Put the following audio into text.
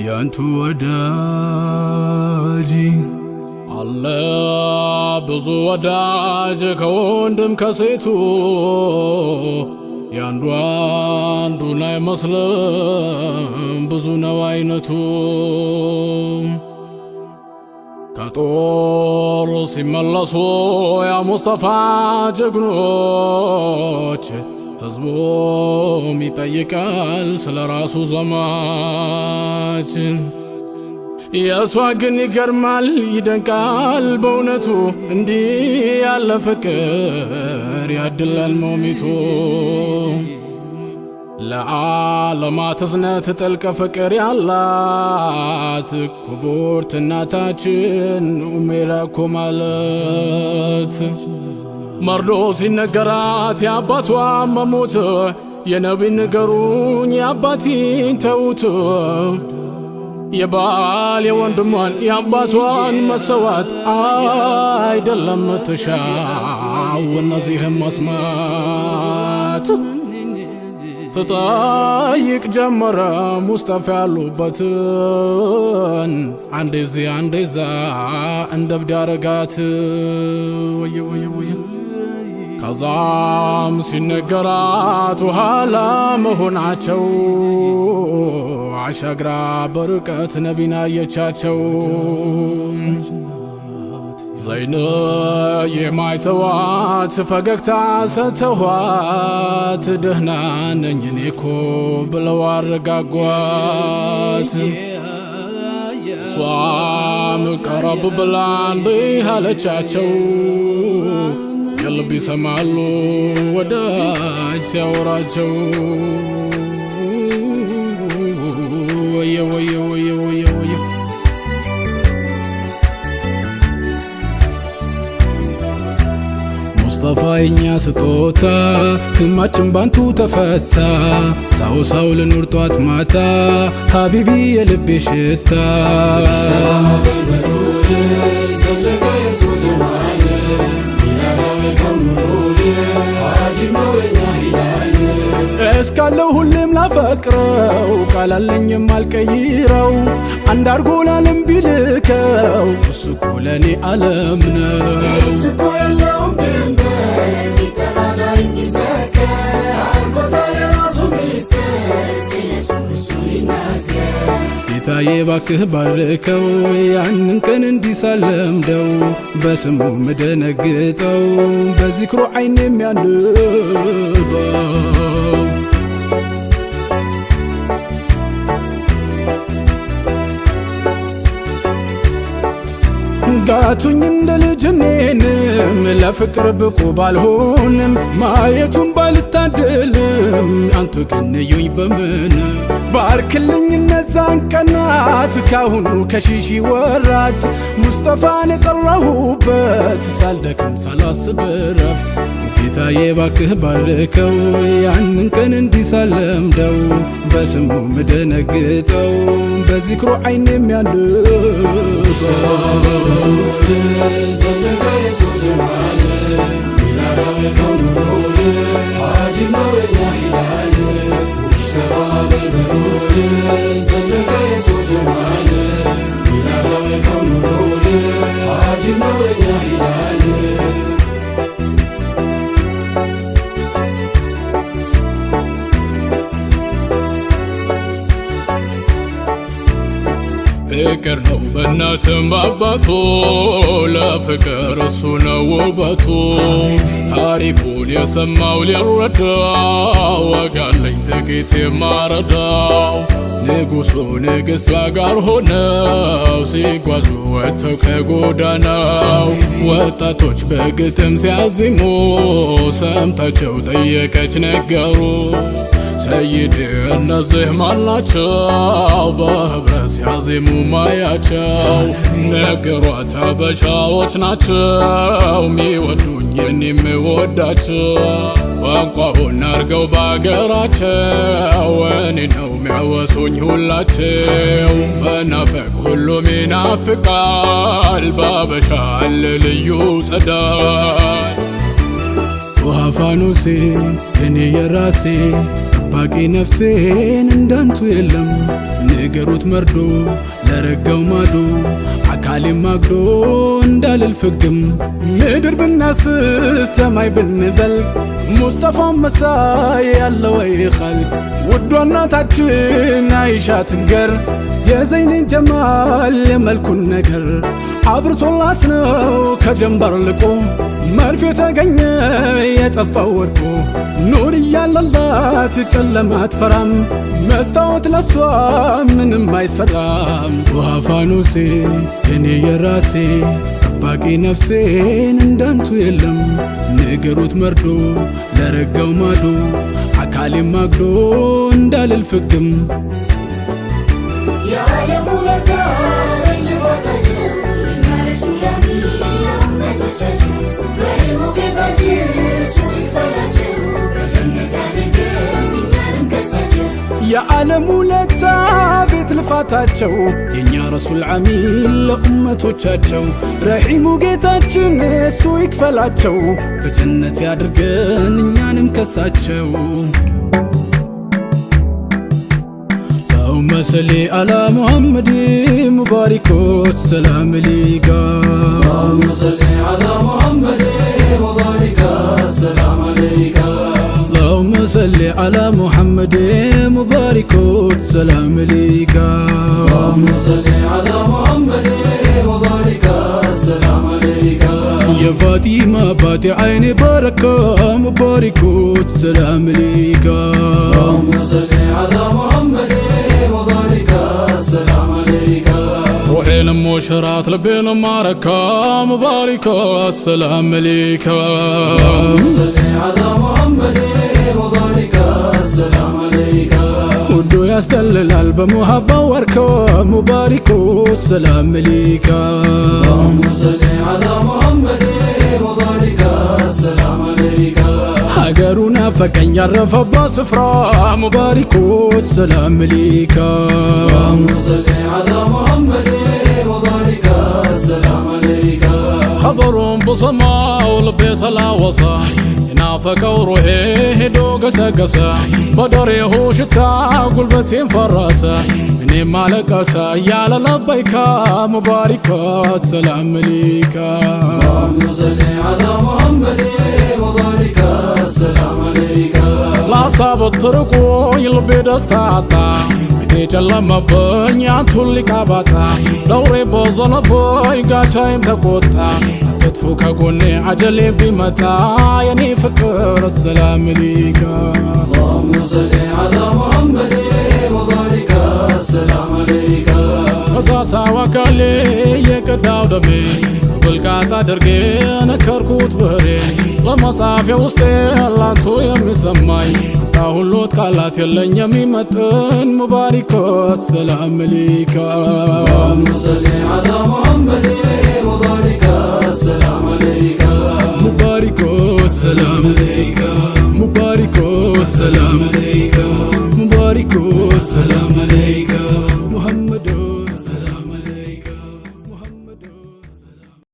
ያንቱ ወዳጅ አለ ብዙ ወዳጅ ከወንድም ከሴቱ፣ ያንዱ አንዱን አይመስልም፣ ብዙ ነው አይነቱ። ከጦር ሲመለሱ ያ ሙስጠፋ ጀግኖች፣ ህዝቡም ይጠይቃል ስለ ራሱ ዘማች። የእሷ ግን ይገርማል፣ ይደንቃል በእውነቱ፣ እንዲህ ያለ ፍቅር ያድላል መውሚቱ። ለዓለማት እዝነት ጥልቅ ፍቅር ያላት ክቡርት እናታችን ኡሜራ እኮ ማለት፣ መርዶ ሲነገራት የአባቷ መሞት፣ የነቢ ንገሩኝ የአባቴን ተዉት፣ የባል የወንድሟን የአባቷን መሰዋት አይደለም ትሻው እነዚህም መስማት። ትጠይቅ ጀመረ ሙስጠፋ ያሉበትን፣ አንዴ እዚህ አንዴ እዛ እንደ እብድ ያረጋት። ወየ ወየ ወየ! ከዛም ሲነገራት ኋላ መሆናቸው፣ አሻግራ በርቀት ነቢና አየቻቸው። ዘይን የማይተዋት ፈገግታ ሰተኋት፣ ደህና ነኝ እኔ እኮ ብለው አረጋጓት። እሷም ቀረብ ብላ እንዲህ አለቻቸው፣ የልብ ይሰማሉ ወዳጅ ሲያወራቸው። ወየ ወየ ወየ ወየ ወየ! ሙስጠፋ የኛ ስጦታ፣ ህልማችን ባንቱ ተፈታ። ሳው ሳው ልኑር ጧት ማታ፣ ሀቢቢ የልቤ ሽታ። ዘለቀ የሱ ጀማል፣ ሂላላዊ ከኑር አጂብ ነው የኛ ሂላል። እስካለው ሁሌም ላፈቅረው፣ ቃላለኝ የማልቀይረው፣ አንድ አርጎ ላለም ቢልከው እሱ እኮ ለእኔ ዓለም ነው። እሱ እኮ የለውም ድንበር፣ የሚጠራና የሚዘከር፣ አርጎታል የራሱ ሚስጥር፣ ስለሱ እሱ ይናገር። ጌታዬ ባክህ ባርከው ያንን ቀን እንዲሳለምደው፣ በስሙ ምደነግጠው፣ በዚክሩ ዓይን የሚያንበው። ጋቱኝ እንደ ልጅ እኔንም፣ ለፍቅር ብቁ ባልሆንም፣ ማየቱን ባልታደልም፣ አንቱ ግን እዩኝ በምን። ባርክልኝ እነዛን ቀናት ካሁኑ ከሺሺ ወራት፣ ሙስጠፋን የጠራሁበት ሳልደክም ሳላስብ ረፍት። ጌታዬ ባክህ ባርከው ያንን ቀን እንዲሳለምደው፣ በስሙ ምደነግጠው፣ በዚክሩ ዓይን የሚያንበው። ዘለቀ የሱ ጀማል፣ ሂላላዊ ከኑር አጂብ ነው የኛ ሂላል። ሙጅተባ በልበቱል ዘለቀ የሱ ጀማል፣ ሂላላዊ ከኑር አጂብ ነው የኛ ሂላል። ፍቅር ነው በእናትም በአባቱ፣ ለፍቅር እሱ ነው ውበቱ። ታሪኩን የሰማው ሊረዳ፣ ወጋለኝ ጥቂት የማረዳው። ንጉሱ ንግሥቷ ጋር ሆነው ሲጓዙ ወጥተው ከጎዳናው፣ ወጣቶች በግጥም ሲያዚሙ ሰምታቸው ጠየቀች ነገሩ። ሰይድ እነዚህ ማናቸው? በህብረት ሲያዜሙ ማያቸው። ነገሯት አበሻዎች ናቸው፣ ሚወዱኝ እኔ የምወዳቸው። ቋንቋውን አርገው ባገራቸው፣ እኔ ነው ሚያወሱኝ ሁላቸው። መናፈቅ ሁሉም ይናፍቃል፣ ባበሻ አለ ልዩ ጸዳል። ጦሃ ፋኖሴ የኔ የራሴ ጠባቂ ነፍሴን እንዳንቱ የለም። ንገሩት መርዶ ለረጋው ማዶ አካሌም ማግዶ እንዳልልፍግም ምድር ብናስስ ሰማይ ብንዘልቅ ሙስጠፋን መሳይ ያለ ወይ ኸልቅ ውዷ እናታችን አይሻ ትንገር የዘይንን ጀማል የመልኩን ነገር አብርቶላት ነው ከጀንበር ልቆ መርፌ ተገኘ የጠፋው ወድቆ ኑር እያለላት ጨለማ አትፈራም መስታወት ለሷ ምንም አይሰራም። ጦሃ ፋኖሴ የኔ የራሴ ጠባቂ ነፍሴን እንዳንቱ የለም። ንገሩት መርዶ ለረጋው ማዶ አካሌም ማግዶ እንዳልልፍግም የዓለም ውለታ ልፋታቸው የኛ ረሱል አሚን ለኡመቶቻቸው ረሒሙ ጌታችን እሱ ይክፈላቸው በጀነት ያድርገን እኛንም ከሳቸው። የዓለም ውለታ ቤት ልፋታቸው የእኛ ረሱል አሚን ለኡመቶቻቸው ረሒሙ ጌታችን እሱ ይክፈላቸው በጀነት ያድርገን እኛንም ከሳቸው። اللهم صل على محمد ሙባሪኮች ሰላም ሊጋ። اللهم صل على محمد وبارك السلام عليك። اللهم صل على محمد ሙባሪኮች ሰላም ሊጋ። اللهم صل على محمد وبارك السلام عليك። የፋጢማ አባት የዓይኔ በረካ ሙባሪኮች ሰላም ሊጋ። اللهم صل على محمد وبارك السلام عليك። ሩሔንም ወሸራት ልቤንም ማረካ ሙባሪኮ ሰላም ሊካ። اللهم صل على محمد وبارك السلام عليك። ውዱ ያስጠልላል በሙሀባው ወርኮ ሙባሪኮ ሰላም ሊካ። اللهم صل على محمد وبارك السلام عليك። ሀገሩን ናፈቀኝ ያረፈባት ስፍራ ሙባሪኮ ሰላም ሊካ። اللهم صل على محمد وبارك السلام عليك። ኸበሩን ብሰማው ልቤ ተላወሰ የናፈቀው ሩሄ ሄዶ ገሰገሰ በደሬሁ ሽታ ጉልበቴን ፈረሰ እኔም አለቀሰ እያለ ለበይካ ሙባሪካ ሰላም ሊካ። اللهم صل على محمد وبارك السلام عليك። ላፍታ ብትርቁኝ ልቤ ደስታ አጣ ፊቴ ጨለመብኝ አንቱን ሊቃባታ ደውሬ ቦዘነብኝ ጋቻይም ተቆጣ አትጥፉ ከጎኔ አጀሌ ቢመጣ የኔ ፍቅር ሰላም ሊካ። اللهم صل على محمد وبارك السلام عليك። ከሳሳው አካሌ የቀዳው ደሜ ብልቃጥ አድርጌ ነከርኩት ብሬ ለመጻፊያ ውስጤ ላንቱ የሚሰማኝ ሁሎት ቃላት የለኝ የሚመጥን ሙባሪኮ ሰላም ሊካ። اللهم صل على محمد وبارك السلام عليك። ሙባሪኮ ሰላም ሊካ ሙባሪኮ ሰላም